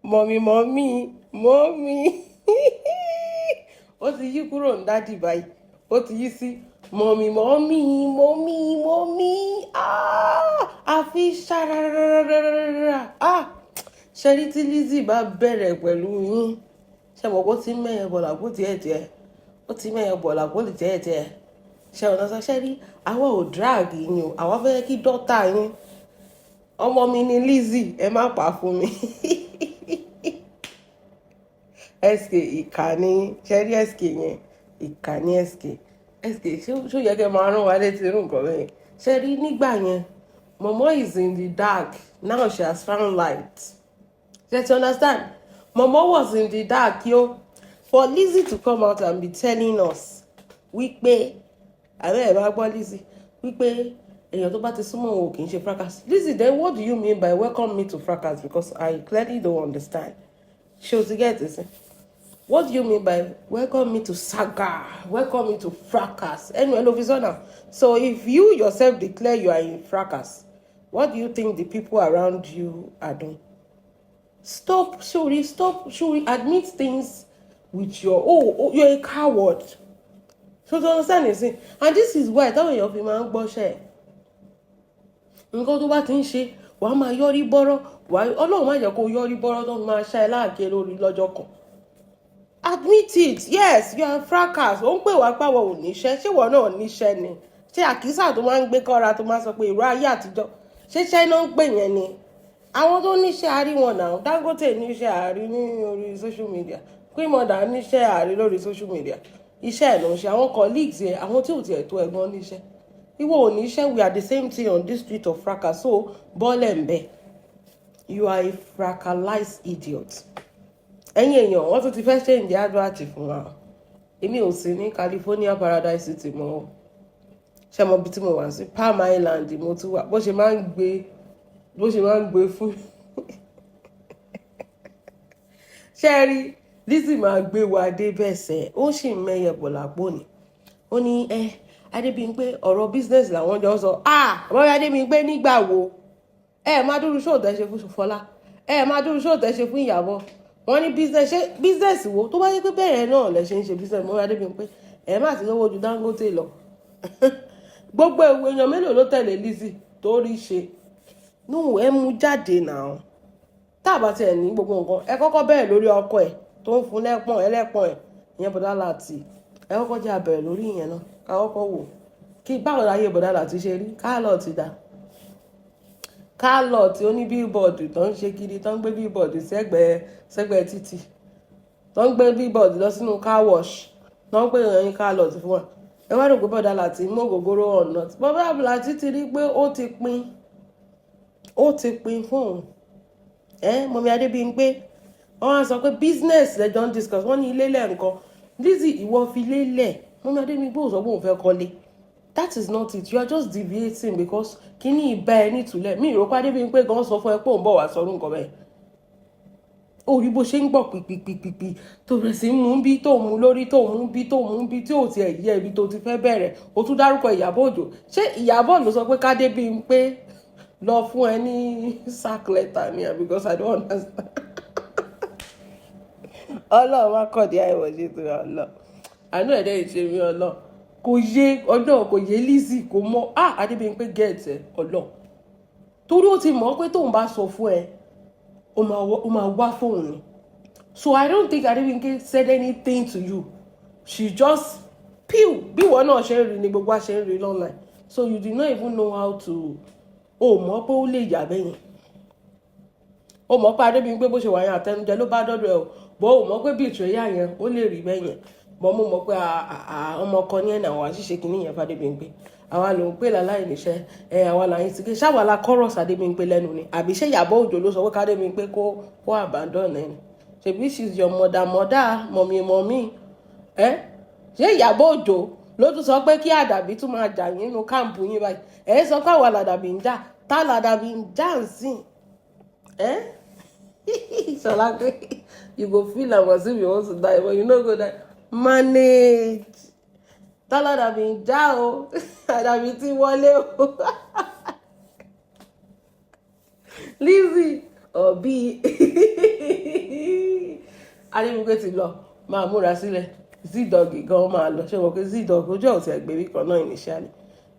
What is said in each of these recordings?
Mummy, mummy, mummy. Ó ti yí kúrò ní daddy báyìí, ó ti yí sí mummy, mummy, mummy, mummy. Ah, àfi ṣararararara. Ah, ṣẹ́rí tí Lizzy bá bẹ̀rẹ̀ pẹ̀lú yín, ṣe mọ̀ kó ti mẹ́yẹ bọ̀ làpò díẹ̀díẹ̀, ó ti mẹ́yẹ bọ̀ làpò díẹ̀díẹ̀. Ṣe ọ̀nà sọ, ṣẹ́rí, àwa ò drag yín o, àwa fẹ́ kí daughter yín, ọmọ mi ni Lizzy, ẹ má pa fún mi. SK, ìkànnì ṣẹ́rí SK yẹn, ìkànnì SK. SK, ṣó yẹ kẹ́ máa rán wa létí irú nǹkan bẹ́ẹ̀? Ṣẹ́rí nígbà yẹn, Momo is in the dark, now she has found light. Ṣe ti understand? Momo was in the dark yo. For Lizzy to come out and be telling us wípé àbẹ́ ẹ̀ bá gbọ́ Lizzy wípé èèyàn tó bá ti súnmọ́ òun kì í ṣe fracas. Lizzy, then what do you mean by "welcome me to fracas"? Because I clearly don't understand. Ṣé o ti get it? What do you mean by "welcome me to saga, welcome me to fracas"? Ẹnu ẹ ló fi sọ́nà. So if you yourself declare you are in fracas, what do you think the people around you are doing? Stop, sorry, stop, sorry, admit things with your oh, you're a coward. So to understand it, and this is why táwọn èèyàn fi máa ń gbọ́ṣẹ́ nǹkan tó bá ti ń ṣe, wàá máa yọrí bọ́rọ́. Wàá Ọlọ́run má jẹ́ kó yọrí bọ́rọ́ tó máa ṣá ẹ láàké lórí lọ́jọ́ kan. Admit it. Yes, you are fracas. Ó ń pè wá pàwọ̀ ò níṣẹ́. Ṣé ìwọ náà níṣẹ́ ni? Ṣé àkísà tó máa ń gbé kọ́ra tó máa sọ pé ìró ayé àtijọ́, ṣé ṣẹ́ náà ń pè yẹn ni? Àwọn tó níṣẹ́ àárí wọn náà, Dangote níṣẹ́, àárí ní orí social media. Queen Mother níṣẹ́, àárí lórí social media. Iṣẹ́ ẹ̀ ló ń ṣe. Àwọn colleagues yẹn, àwọn tí ò tiẹ̀ tó ẹ̀gbọ́n níṣẹ́, ìwọ ò níṣẹ́. We are the same thing on this street of fracas, so bọ́ọ̀lẹ̀ ń bẹ̀. You are a fracalized idiot. Ẹ̀yin èèyàn, wọ́n tún ti fẹ́ ṣe ìdí advert fún wa. Èmi ò sí ní California Paradise City mọ́. Ṣé mo bí tí mo wà sí Palm Island mo tún wà. Bó ṣe máa ń gbé, bó ṣe máa ń gbé fún ṣé rí, Lizzy máa gbé wa dé bẹ́ẹ̀ sẹ́. Ó sì ń mẹ́yẹ bọ̀ lápò ni. Ó ní ẹ Adébímpé, ọ̀rọ̀ business làwọn jọ ń sọ. Ah, ọmọ Adébímpé, nígbà wo ẹ máa dúró ṣóò tẹ́ ṣe fún Fọlá, ẹ máa dúró ṣóò tẹ́ ṣe fún Ìyàbọ̀? Wọ́n ní business. Ṣé business wo? Tó bá yẹ pé bẹ́ẹ̀ náà lẹ ṣe ń ṣe business mọ́ Adébímpé, ẹ má ti lówó ju Dangote lọ. Gbogbo èèyàn mélòó ló tẹ̀lé Lizzy tó rí ṣe nù? Ẹ mú jáde náà. Tá a bá tiẹ̀ ní gbogbo nǹkan, ẹ kọ́kọ́ bẹ̀rẹ̀ lórí ọkọ ẹ̀ tó ń fún lẹ́pọ̀n ẹlẹ́pọ̀n ẹ̀ ìyẹn, bọ̀dá láti ẹ kọ́kọ́ jẹ́ àbẹ̀rẹ̀ lórí ìyẹn náà, ká kọ́kọ́ wò kí báwo láyé bọ̀dá láti ṣe rí. Ká lọ ti dà ká lọ tí ó ní billboard tó ń ṣe kiri, tó ń gbé billboard sẹ́gbẹ̀ẹ́ sẹ́gbẹ̀ẹ́ títì, tó ń gbé billboard lọ sínú car wash, tó ń pè ní car lot fún wa. Ẹ wá rò pé bọ̀dá láti mú ògógóró ọ̀nà. Bọ̀dá láti ti rí pé ó ti pín, ó ti pín fún òun. Ẹ mummy Adébímpé, wọ́n á sọ pé business lẹ́jọ́ ń discuss. Wọ́n ní ilé lẹ́ǹkan. Lizzy, ìwọ fi lélẹ̀. Mummy Adébímpé ò sọ pé òun fẹ́ kọ́lé. That is not it. You are just deviating because kíní ìbá ẹ nítúlẹ̀ mi ìrọ́pá. Adébímpé gan sọ fún ẹ pé òun bọ̀ wá sọrú nǹkan bẹ́ẹ̀. Ó rí bó ṣe ń gbọ̀ pìpìpìpì, tó bẹ̀rẹ̀ sí mú bí, tó mú lórí, tó mú bí, tó mú bí, tí ò tiẹ̀ yẹ ibi tó ti fẹ́ bẹ̀rẹ̀. Ó tún dárúkọ Ìyábọ̀ Òjó. Ṣé Ìyábọ̀ ló sọ pé k'Adébímpé lọ fún ẹ ní sack letter ni? Because I don't understand. Ọlọ́run má kọ̀ dé àìwọ̀ ṣe tó ọlọ́ àánú ẹ̀dẹ́ ìṣe mi. Ọlọ́ kò yé, ọlọ́ kò yé Lizzy, kò mọ. Ah, Adébímpé get ẹ ọlọ́, torí ó ti mọ̀ pé tóun bá sọ fún ẹ, ó máa wá fóun ni. So I don't think Adébímpé said anything to you. She just pew. Bí ìwọ náà ṣe ń rí ni gbogbo wa ṣe ń rí online, so you did not even know how to. O mọ̀ pé ó lè yà bẹ́yẹn. O mọ̀ pé Adébímpé, bó ṣe wà yẹn, àtẹnujẹ ló bá dọ́dọ̀ ẹ o, bọ́ o mọ̀ pé bí ìtúrẹ́yà yẹn ó lè rí bẹ́yẹn. Bọ́ mo mọ̀ pé ọmọ kan ní ẹ̀nà àwọn àṣìṣe kìíní yẹn f'Adébímpé. Àwa ló ń pè láláì níṣẹ́ ẹ, àwa là ń tìgé. Ṣáwa la kọ́rọ̀ sàdébímpé lẹ́nu ni, àbí ṣé Ìyábọ̀ Òjó ló sọ pé k'Adébímpé kó abandon ẹ̀ ni? Ṣebí she's your mother, mother, mummy, mummy ẹ. Ṣé Ìyábọ̀ Òjó ló tún sọ pé kí àdàbí tún máa jà nínú camp yín báyìí? Ẹ sọ pé àwa làdàbí ń jà, tá làdàbí ń jà ń sìn ẹ. Ṣọlá pé you go feel am as if you want to die, but you no go die. Manage. Táládàbí ń já o, àdàbí tí wọlé o. Lizzy òbí Adébímpé ti lọ, máa múra sílẹ̀. Zidog gan máa lọ. Ṣé wọ́n pé Zidog ojú ẹ̀ ò tiẹ̀ gbébí kan náà initially?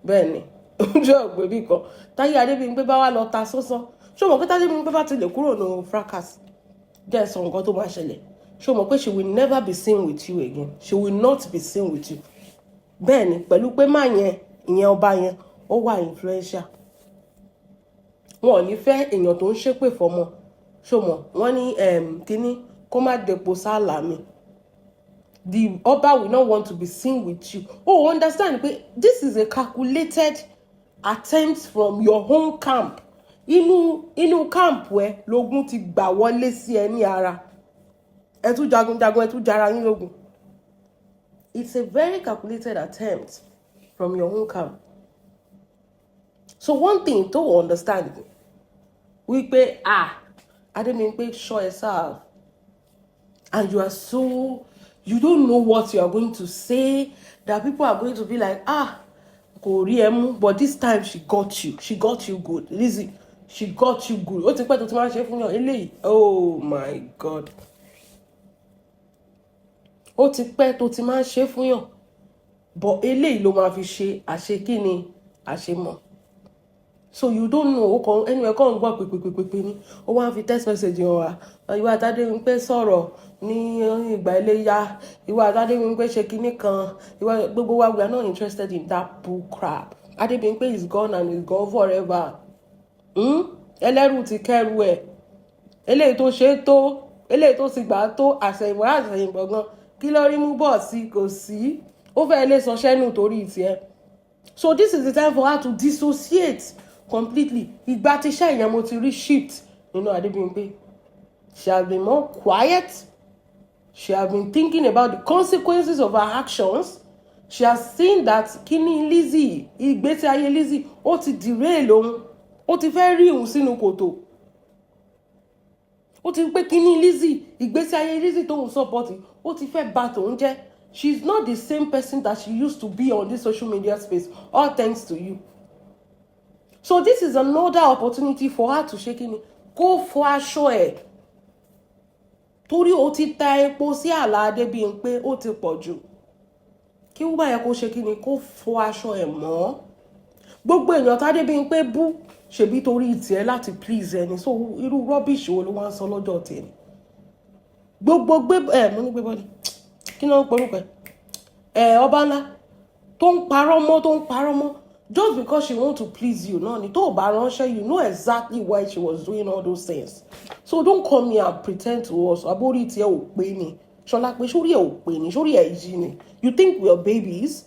Bẹ́ẹ̀ ni, ojú ẹ̀ ò gbébí kan. Táyé Adébímpé bá wà lọ ta sọ́sán, ṣé o mọ̀ pé táyé Adébímpé bá ti lè kúrò ní fracas, jẹ́ sọ nǹkan tó máa ṣẹlẹ̀? Ṣé o mọ̀ pé she will never be seen with you again? She will not be seen with you. Bẹ́ẹ̀ ni, pẹ̀lú pé má yẹn, ìyẹn ọba yẹn, ó wà influential, wọn ò ní fẹ́ èèyàn tó ń ṣépè fọmọ. Ṣó mọ̀ wọ́n ní kínní kó má depo sálà mi. The ọba will not want to be seen with you. Oh, understand pé this is a calculated attempt from your own camp. Inú camp ẹ lógún ti gbà wọlé sí ẹ ní ara. Ẹ tún jagunjagun, ẹ tún jara yín lógun. It's a very calculated attempt from your own camp. So one thing to understand wípé, ah, Adébímpé, show yourself, and you are so, you don't know what you are going to say that people are going to be like, "Ah, kò rí ẹ mú." But this time she got you. She got you good. Lizzy, she got you good. Ó ti pẹ́ tó ti máa ń ṣe fún yàn eléyìí. Oh my God, ó ti pẹ́ tó ti máa ń ṣe fún yàn, but eléyìí ló máa fi ṣe àṣekíni àṣemọ̀. So you don't know. Ó kàn ẹnu ẹ̀ kàn ń gbọ́ pèpèpèpè ni. Ó wá ń fi text message hàn wá. Ìwà àtàdé sọ̀rọ̀ ní ìgbà iléyá, ìwà àtàdé ṣe kinní kan, ìwà gbogbo wa. We are not interested in that bull crap. Adébímpé is gone and is gone forever. Ẹlẹ́rù ti kẹ́rù ẹ̀. Eléyìí tó ṣe é tó, eléyìí tó ti gbà á tó. Àṣẹ̀yìnbọ̀ àṣẹ̀yìnbọ̀ gan, kí ló rí mú bọ̀ sí? Kò sí. Ó fẹ́ lè sọ ṣẹ́nu torí tiẹ̀. So this is the time for her to dissociate completely. Ìgbà tí iṣẹ́ ìyẹn, mo ti rí shift nínú Adébímpé. She has been more quiet. She has been thinking about the consequences of her actions. She has seen that kíní Lizzy, ìgbésí ayé Lizzy, ó ti derail òun, ó ti fẹ́ rí òun sínú kòtò. Ó ti pé kíní Lizzy, ìgbésí ayé Lizzy tóun support, ó ti fẹ́ bà tòun jẹ́. She is not the same person that she used to be on this social media space, all thanks to you. So this is another opportunity for her to ṣe kíni, kó fọ aṣọ ẹ̀, torí ó ti ta epo sí àlà Adébímpé, ó ti pọ̀ jù. Kí wọ́n bá yẹ kó ṣe kíni, kó fọ aṣọ ẹ̀ mọ́. Gbogbo èèyàn tádébímpé bú, ṣèbí torí tiẹ̀ láti please ẹni. So irú rubbish wo ló wá ń sọ lọ́jọ́ tèmi? Gbogbo gbé ẹ, mo ní gbé bọ́dí, kí ló ń porúkọ ẹ? Ẹ ọba ńlá tó ń parọ́ mọ́, tó ń parọ́ mọ́ just because she want to please you náà ni. Tó o bá ránṣẹ́, you know exactly why she was doing all those things. So don't come here and pretend to us. Àbórí tiẹ̀ ò pé ni, ṣọlá pé sórí ẹ̀ ò pé ni, sórí ẹ̀ yí ni. You think we are babies?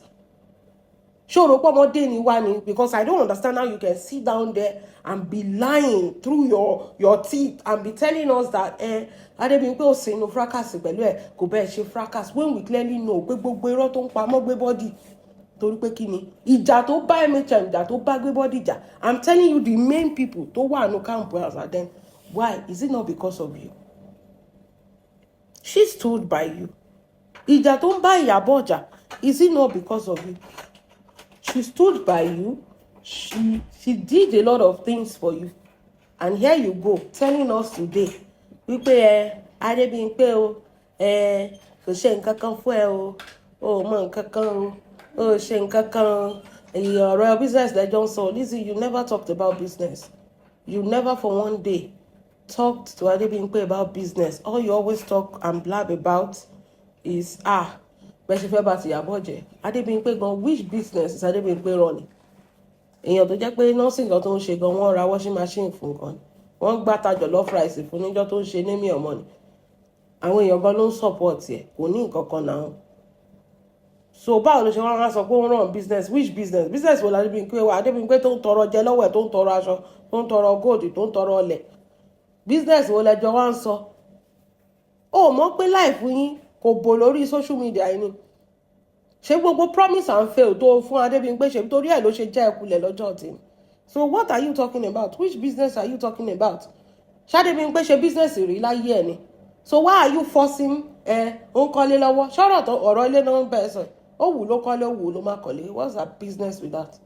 Ṣé o rò pé ọmọdé ni wá ni? Because I don't understand how you can sit down there and be lying through your teeth and be telling us that Adébímpé ò sí inú fracas pẹ̀lú ẹ̀, kò bẹ́ẹ̀ ṣe fracas, when we clearly know pé gbogbo irọ́ tó ń pamọ́ gbé body, torí pé kí ni ìjà tó bá ìjà tó bá gbé body jà. I'm telling you, the main people tó wà ní camp as at then, why is it not because of you? She stood by you. Ìjà tó ń bá Ìyábọ̀ jà, is it not because of you? She stood by you. She did a lot of things for you, and here you go telling us today wípé ẹ Adébímpé o, ẹ kò ṣe nǹkan kan fún ẹ o, ò mọ nǹkan kan o, ò ṣe nǹkan kan o. Ọ̀rọ̀ business lẹ́jọ́ ń sọ. Lizzy, you never talked about business. You never for one day talked to Adébímpé about business. All you always talk and blab about is, ah, bẹ́ẹ̀ ṣe fẹ́ bá ti Ìyábọ̀ jẹ́. Adébímpé gan, which business is Adébímpé running? Èèyàn tó jẹ́ pé nursing kan tó ń ṣe gan, wọ́n ra washing machine fún gan, wọ́n gbàtà jollof rice fún níjọ́ tó ń ṣe némi ọmọ ni. Àwọn èèyàn gan ló ń support ẹ̀, kò ní nǹkan kan náà. So báwo ló ṣe wọ́n á sọ pé ó ń run business? Which business? Business wo l'Adébímpé wà? Adébímpé tó ń tọrọ jẹ lọ́wọ́ ẹ̀, tó ń tọrọ aṣọ, tó ń tọrọ gold, tó ń tọrọ ọlẹ̀, business wo lẹjọ wá ń sọ? Ó mọ̀ pé life yín kò bò lórí social media yìí ni. Ṣé gbogbo promise and fail tó fún Adébímpé, ṣe torí ẹ̀ ló ṣe jẹ́ ẹkulẹ̀ lọ́jọ́ tí? So what are you talking about? Which business are you talking about? Ṣadébímpé ṣe business rí láyé ẹ̀ ni? So why are you forcing ẹ? Ó ń kọ́lé lọ́wọ́. Ṣọ́rọ̀ tó ọ̀rọ̀ ilé náà ń bẹ̀ sọ, ó wù ló kọ́lé, ó wù ló má kọ́lé. What's that business with that?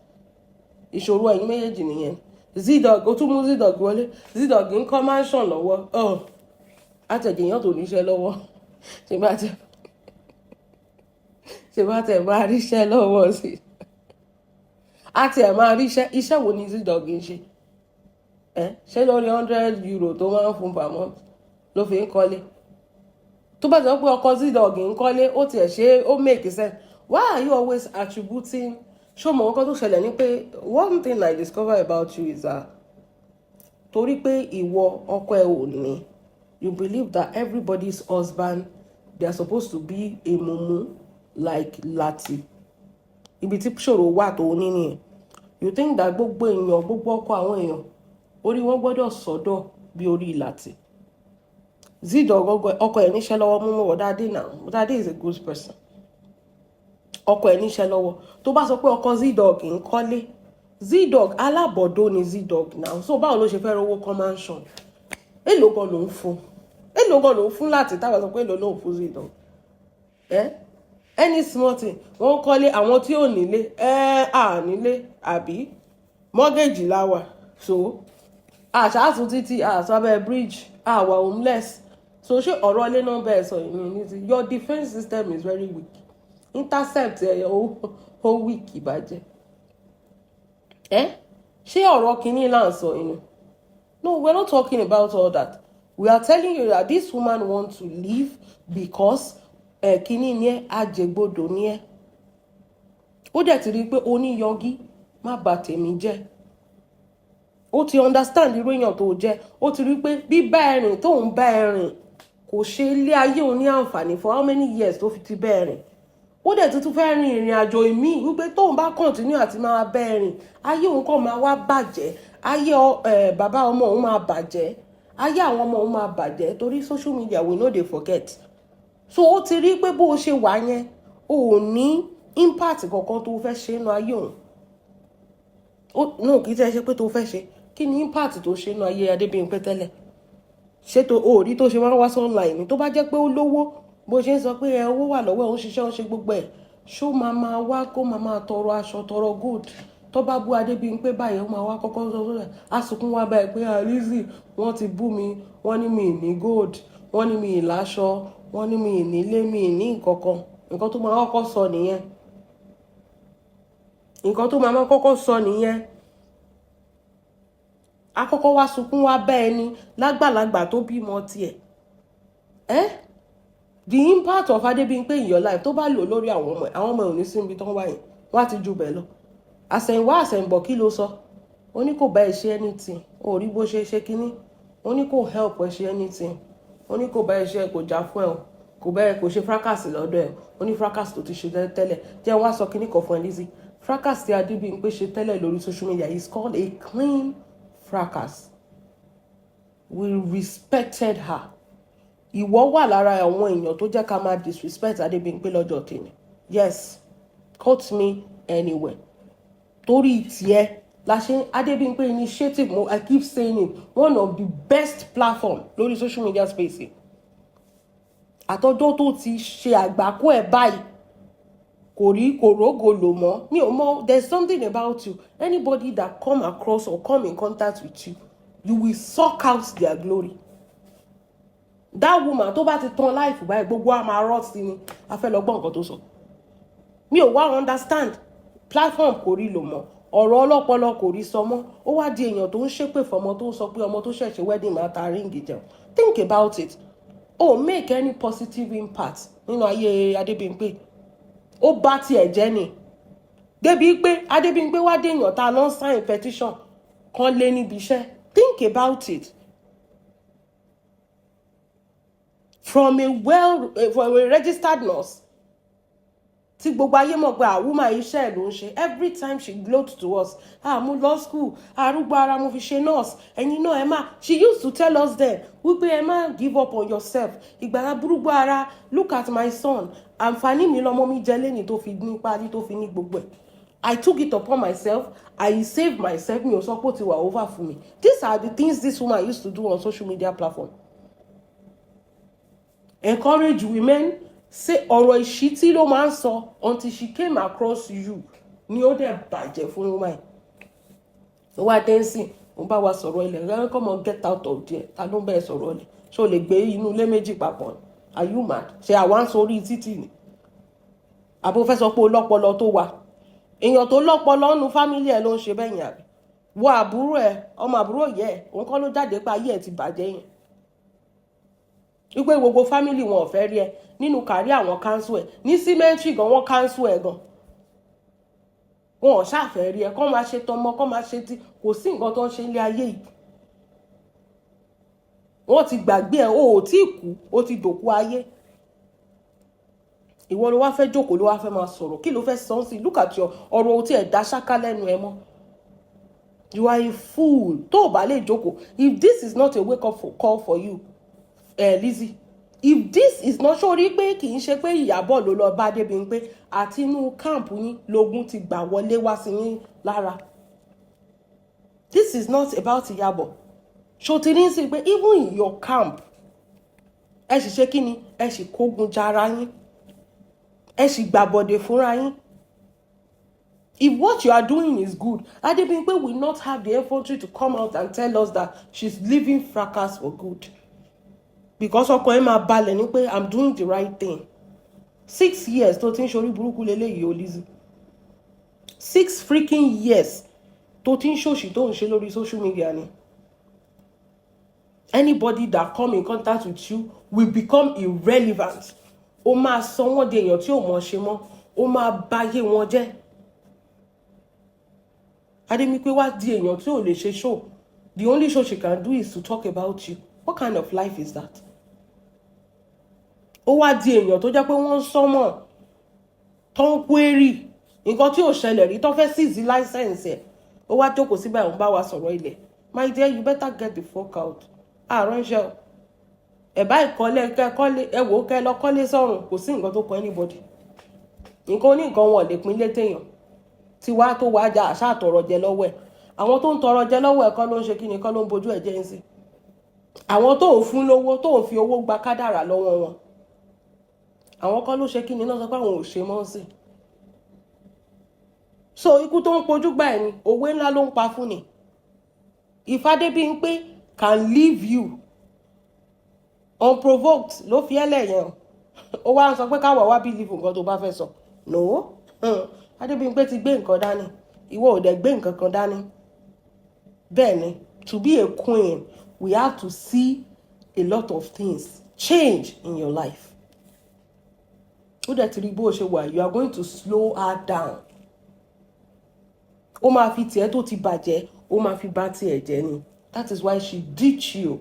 Ìṣòro ẹ̀yin méjèèjì nìyẹn. Zidog, ó tún mú Zidog wọlé. Zidog ń kọ́ mansion lọ́wọ́. Àtẹ̀jẹ̀yàn tó níṣẹ́ lọ́wọ́. Ṣe bá tẹ máa ríṣẹ́ lọ́wọ́ sí i, á tiẹ̀ máa ríṣẹ́. Iṣẹ́ wo ni Zidog ń ṣe? Ẹ ṣé lórí €100 tó máa ń fún per month ló fi ń kọ́lé? Tó bá sọ pé ọkọ Zidog ń kọ́lé, ó tiẹ̀ ṣe, ó make sense. Why are you always attributing? Ṣó mọ̀ nǹkan tó ṣẹlẹ̀ ni pé one thing I discover about you is that torí pé ìwọ, ọkọ ẹ ò ní, you believe that everybody's husband, they are supposed to be a mumu like Lati. Ibi tí ṣòro wà tó ní nìyẹn. You think that gbogbo èèyàn, gbogbo ọkọ àwọn èèyàn, orí wọn gbọ́dọ̀ sọ́dọ̀ bí orí Lati. Zidog, ọkọ ẹ̀ níṣẹ́ lọ́wọ́. Mú mọ́ Bọ̀dá Adé náà. Bọ̀dá Adé is a good person. Ọkọ ẹ̀ níṣẹ́ lọ́wọ́. Tó bá sọ pé ọkọ Zidog ń kọ́lé, Zidog alábọ̀dọ́ ni Zidog náà. So báwo ló ṣe fẹ́ rówó kọ́ mansion? Èló gan ló ń fún? Èló gan ló ń fún láti táwọn sọ pé èló ló ń fún Zidog? Ẹ any small thing, wọ́n kọ́lé. Àwọn tí ò nílé, ẹ à nílé àbí mortgage láwà, so àṣàtún títí àṣàbẹ̀ bridge, àwà homeless. So ṣé ọ̀rọ̀ ilé náà bẹ́ẹ̀ sọ ìní ní ti your defence system is very weak. Intercept ẹ̀, ó weak ìbàjẹ́. Ẹ ṣé ọ̀rọ̀ kìíní là ń sọ inú? No, we're not talking about all that. We are telling you that this woman want to leave because ẹ kìíní ni ẹ, àjẹgbodò ni ẹ. Ó dẹ̀ ti rí i pé oníyangi má bà tèmi jẹ́. Ó ti understand irú èèyàn tó jẹ́. Ó ti rí i pé bíbá ẹ rìn tó ń bá ẹ rìn kò ṣe ilé ayé òun ní àǹfààní. For how many years tó fi ti bá ẹ rìn, ó dẹ̀ tuntun fẹ́ rin ìrìn àjò ìmíì wípé tóun bá continue àti máa bá ẹ rìn, ayé òun kàn máa wá bàjẹ́, ayé bàbá ọmọ òun máa bàjẹ́, ayé àwọn ọmọ òun máa bàjẹ́, torí social media, we no dey forget. So ó ti rí pé bó o ṣe wà yẹn, o ò ní impact kankan tó fẹ́ ṣe nínú ayé òun. No, kì í tẹ́ ṣe pé tó fẹ́ ṣe. Kí ni impact tó ṣe nínú ayé Adébímpé tẹ́lẹ̀? Ṣé tó o rí tó ṣe máa ń wá sí online ni? Tó bá jẹ́ pé ó lówó bó ṣe ń sọ pé ẹ owó wà lọ́wọ́ ẹ̀, ó ń ṣiṣẹ́, ó ń ṣe gbogbo ẹ̀, ṣó máa máa wá kó máa máa tọrọ aṣọ, tọrọ gold? Tó bá bú Adébímpé báyìí, ó máa wá kọ́kọ́ sọ sọ́dọ̀ àsùnkún wá báyìí pé, "Lizzy, wọ́n ti bú mi, wọ́n ní mi ní gold, wọ́n ní mi láṣọ, wọ́n ní mi nílé, mi ní nǹkan kan." Nǹkan tó máa kọ́kọ́ sọ nìyẹn. Nǹkan tó máa kọ́kọ́ sọ nìyẹn. Akọ́kọ́ wá sunkún wá bá ẹni lágbàlagbà tó bímọ tiẹ̀. Eh, the impact of Adébímpé in your life, tó bá lò lórí àwọn ọmọ ẹ̀, àwọn ọmọ ẹ̀ ò ní sí ibi tó ń wá yẹn, wọ́n á ti ju bẹ́ẹ̀ lọ. Àsẹ̀yìnwá àsẹ̀yìnbọ̀, kí ló sọ? Ó ní kò bá ẹ ṣe anything. Ó rí bó ṣe ṣe kínní, ó ní kò help ẹ ṣe anything, ó ní kò bá ẹ ṣe, kò já fún ẹ o, kò bá ẹ, kò ṣe fracas lọ́dọ̀ ẹ. Ó ní fracas tó ti ṣe tẹ́lẹ̀ jẹ́ wá sọ kínní kan fún ẹ, Lizzy. Fracas tí Adébímpé ṣe tẹ́lẹ̀ lórí social media is called a clean fracas. We respected her. Ìwọ wà lára àwọn èèyàn tó jẹ́ ká máa disrespect Adébímpé lọ́jọ́ tèmi. Yes, quote me anywhere. Torí tiẹ̀ la ṣe Adébímpé initiative mo, I keep saying it, one of the best platform lórí social media space. Àtọjọ́ tó ti ṣe àgbákò ẹ̀ báyìí, kò rí, kò rógo lò mọ́. Mi ò mọ̀, there's something about you. Anybody that come across or come in contact with you, you will suck out their glory. That woman, tó bá ti tán life báyìí, gbogbo a máa rọ́ sí ni. A fẹ́ lọ gbọ́ nǹkan tó sọ. Mi ò wá understand. Platform kò rí lò mọ́, ọ̀rọ̀ ọlọ́pọlọ kò rí sọ mọ́. Ó wá di èèyàn tó ń ṣépè fọmọ, tó ń sọ pé ọmọ tó ṣẹ̀ṣẹ̀ wedding máa ta ring jẹun. Think about it. Ó make any positive impact nínú ayé Adébímpé? Ó bá tiẹ̀ jẹ́ ni, débi pé Adébímpé wá déèyàn tá a lọ ń sign petition kan lé níbi iṣẹ́. Think about it. From a registered nurse tí gbogbo ayé mọ̀ pé àwùmá iṣẹ́ ẹ̀ ló ń ṣe, every time she gloat to us, "Ah, mo lọ school, arúgbó ara mo fi ṣe nurse, ẹ̀yin náà ẹ má," she used to tell us then wípé ẹ má give up on yourself. Ìgbàlá burúkú ara, look at my son, àǹfààní mi lọmọ mi jẹ lẹ́ni tó fi ní parí, tó fi ní gbogbo ẹ̀. I took it upon myself, I saved myself. Mi ò sọ pé ó ti wà over fún mi. These are the things this woman used to do on social media platform: encourage women, say ọ̀rọ̀ ìṣítí ló máa ń sọ, until she came across you ni ó dẹ̀ bàjẹ́ fún woman yìí. Ó wá dẹ́nsìn, ó bá wa sọ̀rọ̀ ilẹ̀ rẹ́. Come on, get out of there. Ta ló ń bẹ̀rẹ̀ sọ̀rọ̀ ilẹ̀? Ṣé o lè gbé inú ilé méjì papọ̀? Are you mad? Ṣe àwa ń sórí títì ni, àbò fẹ́ sọ pé o lọ́pọlọ tó wà? Èèyàn tó lọ́pọlọ nínú family ẹ̀ ló ń ṣe bẹ́ẹ̀ yẹn, àbí? Wo àbúrò ẹ̀, ọmọ àbúrò yẹ ẹ̀, òun kọ́ ló jáde pé ayé ẹ̀ ti bàjẹ́ yẹn, wípé gbogbo family wọn ò fẹ́ rí ẹ nínú kárí. Àwọn cancel ẹ̀ ní cemetery gan, wọ́n cancel ẹ̀ gan. Wọn ò ṣàfẹ́ rí ẹ. Kọ́ máa ṣe tọmọ, kọ́ máa ṣe tí kò sí nǹkan tó ń ṣe nílé ayé yìí. Wọ́n ti gbàgbé ẹ. O ò tí ì kú, o ti dòkú ayé. Ìwọ ló wá fẹ́ jókòó, ló wá fẹ́ máa sọ̀rọ̀. Kí ló fẹ́ sọ sí? Look at your ọ̀rọ̀, o tí ẹ̀ dá ṣáká lẹ́nu ẹ mọ́. You are a fool. Tó o bá lè jókòó, if this is not a wake up call for you, Lizzy, if this is not, sórí pé kì í ṣe pé Ìyábọ̀ ló lọ bá Adébímpé, àti inú camp yín lógún ti gbà wọlé wá sí yín lára. This is not about Ìyábọ̀. Ṣó ti ní sí pé even in your camp, ẹ sì ṣe kí ni, ẹ sì kógun jara yín, ẹ sì gbàbọ̀dè fúnra yín? If what you are doing is good, Adebimpe will not have the effrontery to come out and tell us that she's leaving fracas for good, because ọkàn ẹ máa balẹ̀ ní pé I'm doing the right thing. 6 years tó ti ń ṣorí burúkú leléyìí o, Lizzy. 6 freaking years tó ti ń ṣòṣì, tó ń ṣe lórí social media ni. Anybody that come in contact with you will become irrelevant. Ó máa sọ wọ́n di èèyàn tí ò mọ̀ ṣe mọ́, ó máa báyé wọn jẹ́. Adémípé wá di èèyàn tí ò lè ṣe show. The only show she can do is to talk about you. What kind of life is that? Ó wá di èèyàn tó jẹ́ pé wọ́n ń sọ́mọ̀ tó ń query nǹkan tí ò ṣẹlẹ̀ rí, tó fẹ́ seize license ẹ̀. Ó wá jókòó síbẹ̀, òun bá wa sọ̀rọ̀ ilẹ̀. My dear, you better get the fuck out. Àárọ̀ ń ṣe o. Ẹ̀ bá ìkọ́lé kẹ́ kọ́lé, ẹ wò ó, kẹ́ lọ kọ́lé sọ́run. Kò sí nǹkan tó kọ anybody. Nǹkan oní nǹkan wọn ò lè pín létèèyàn tí wàá tó wàá já àṣà àtọrọ jẹ lọ́wọ́ ẹ̀. Àwọn tó ń tọrọ jẹ lọ́wọ́ ẹ̀ kọ́ ló ń ṣe kí ni, kọ́ ló ń bojú ẹ̀ jẹ́ ń sìn. Àwọn tó ń fún lówó, tó ń fi owó gba kádàrà lọ́wọ́ wọn, àwọn kọ́ ló ṣe kí ni náà sọ pé àwọn ò ṣe mọ́ sí. So ikú tó ń pojú gbà ẹ̀ ni òwe ńlá ló ń pa fún ni. If Adébímpé can leave you unprovoked, ló fi ẹ́lẹ̀ yẹn o, ó wá ń sọ pé káwọ̀ wá believe nǹkan tó bá fẹ́ sọ. No, Adébímpé ti gbé nǹkan dání, ìwọ ò dẹ̀ gbé nǹkan kan dání. Bẹ́ẹ̀ ni, to be a queen, we have to see a lot of things change in your life. Ó dẹ̀ ti rí bó ṣe wà. You are going to slow her down. Ó máa fi tiẹ̀ tó ti bàjẹ́, ó máa fi bá tiẹ̀ jẹ́ ni. That is why she ditch you.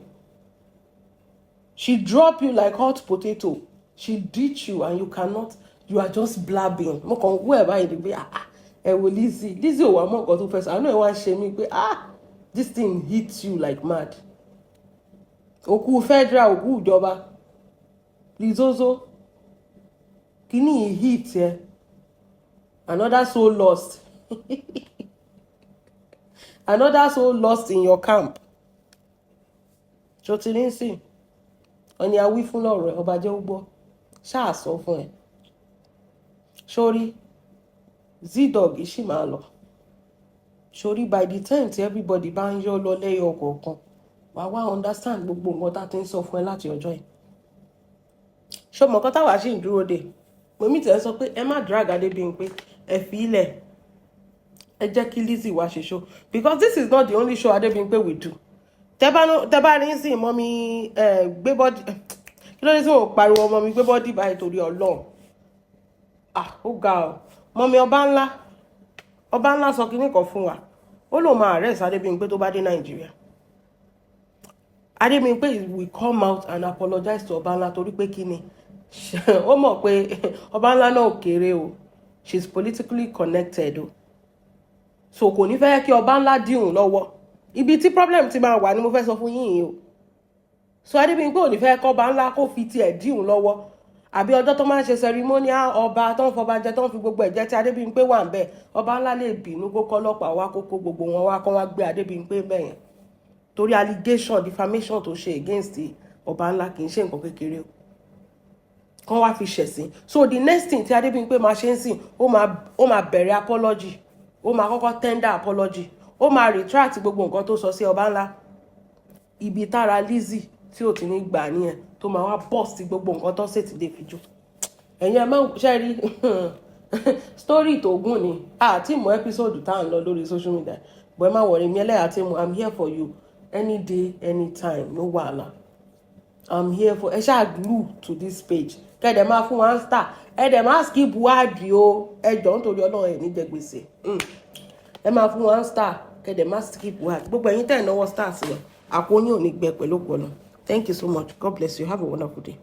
She drop you like hot potato. She ditch you and you cannot, you are just blabbing. Mo kàn wú ẹ̀ báyìí ni pé, ah ah, ẹ wo Lizzy. Lizzy ò wá mọ̀ nǹkan tó fẹ́ sọ. Àánú ẹ̀ wá ń ṣe mí pé, ah, this thing hits you like mad. Òkú federal, òkú ìjọba Lizozo, kíní yìí hit ẹ. Another soul lost, another soul lost in your camp. Ṣó ti ní sí ọ̀ni awí fún lọ́rọ̀ ẹ̀, ọba jẹ́ ó gbọ́, ṣáà sọ fún ẹ. Sórí zdog ṣì máa lọ sórí. By the time tí everybody bá ń yọ́ lọ lẹ́yọ kọ̀ọ̀kan, wàá wá understand gbogbo nǹkan tá a ti ń sọ fún ẹ láti ọjọ́ yìí. Ṣó mọ̀ nǹkan táwa ṣì ń dúró dè? Mọ̀mí tẹ̀ sọ pé ẹ má drag Adébímpé, ẹ fi ilẹ̀, ẹ jẹ́ kí Lizzy wá ṣe show, because this is not the only show Adébímpé will do. Tẹ́ bá rí sí mummy gbé body, kí ló dé tí mo pariwo ọmọ mi gbé body báyìí? Torí Ọlọ́run, ah, ó ga ọ. Mummy ọba ńlá, ọba ńlá sọ kinní kan fún wa. Ó lóun máa arrest Adébímpé tó bá dé Nàìjíríà. Adébímpé will come out and apologize to ọba ńlá, torí pé kí ni, ó mọ̀ pé ọba ńlá náà ò kéré o. She is politically connected o, so kò ní fẹ́ kí ọba ńlá dìhùn lọ́wọ́. Ibi tí problem ti máa wà ni mo fẹ́ sọ fún yín yìí o. So Adébímpé ò ní fẹ́ kọ́ ọba ńlá kó fi tiẹ̀ dìhùn lọ́wọ́, àbí ọjọ́ tó máa ń ṣe ceremonial ọba, tó ń fọba jẹ, tó ń fi gbogbo ẹ̀jẹ̀ tí Adébímpé wà ń bẹ̀, ọba ńlá lè bínú kó kọ́ ọlọ́pàá wá, kó kó gbogbo wọn wá, kó wá gbé Adébímpé bẹ̀ yẹn, torí allegation defamation tó ṣe against ọba ńlá kì í ṣe nǹkan kékeré o, kán wá fi ṣẹ̀sín. So the next thing tí Adébímpé máa ṣe ń sìn, ó máa bẹ̀rẹ̀ apology. Ó máa kọ́kọ́ tender apology, ó máa retract gbogbo nǹkan tó sọ sí ọba ńlá. Ibi tára Lizzy Tí ò ti ní gbà nìyẹn, tó máa wá bọ̀ sí gbogbo nǹkan tó ṣètì lè fi jó. Ẹ̀yin ẹ má ṣe rí story tó gùn ni àti mọ episode tá à ń lọ lórí social media, but ẹ má worry mi, ẹlẹ́yà tí mo, I'm here for you any day, anytime, no wahala. I'm here for ẹ. Ṣáà glue to this page, kẹ́dẹ̀ máa fún one star, ẹ dẹ̀ máa skip ad o. Ẹ jọ̀ọ́, nítorí Ọlọ́run, ẹ̀ ní jẹ gbèsè. Ẹ máa fún one star, kẹ́dẹ̀ máa skip ad. Gbogbo ẹ̀yin tẹ̀ náwó star sí wa, àpò yín ò ní gbẹ pẹ̀lú ògbọ́nà. Thank you so much. God bless you. Have a wonderful day.